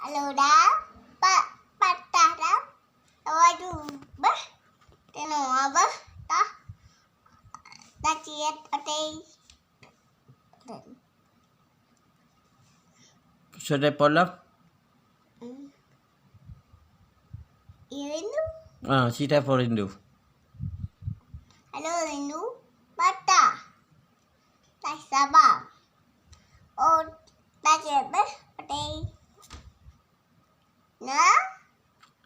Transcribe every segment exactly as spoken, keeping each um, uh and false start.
Alo dah, pat, patah dah. Laju beh, teunoe beh, tah, taciet até. Soe telepon lom? Hmm. Rindu. Ah, si telepon Rindu. Halo Rindu, patah. Tak sabar. Oh, taciet beh, até. Nah.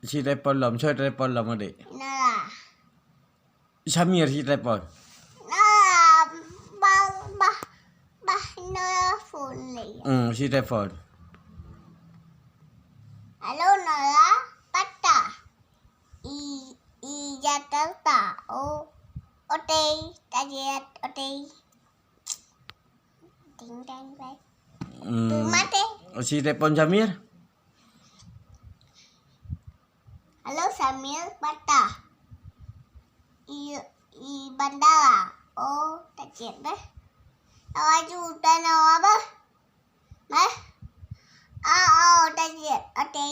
Si telepon lom, soe telepon lom adik? Nala. Samir si telepon. Nala, bah, bah, bah, Nala phone lé. Hmm, si telepon. Halo Nala, patah. I, i Jakarta. Oh, até, taciet até. Ding dang dang. Hmm. Peumaté. Si telepon Samir? Halo Samir, patah. I, i bandara. Oh, taciet beh. Laju teunoe beh. Beh. Ah, oh, taciet até.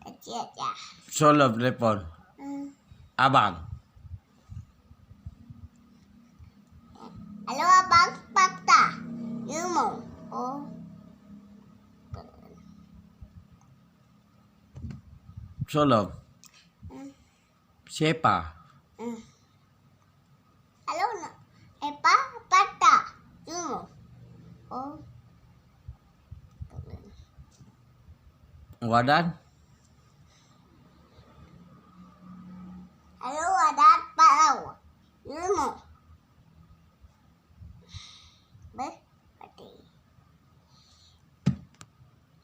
Kecil ya. Soe lom telepon? Hmm. Abang. Halo abang, patah. Ilmu. Oh. Soe lom? Hmm. Siapa? Hmm. Halo, nak. Eh, pa, patah. Ilmu. Oh. Wadan? Halo, Wadan, patah. Ilmu.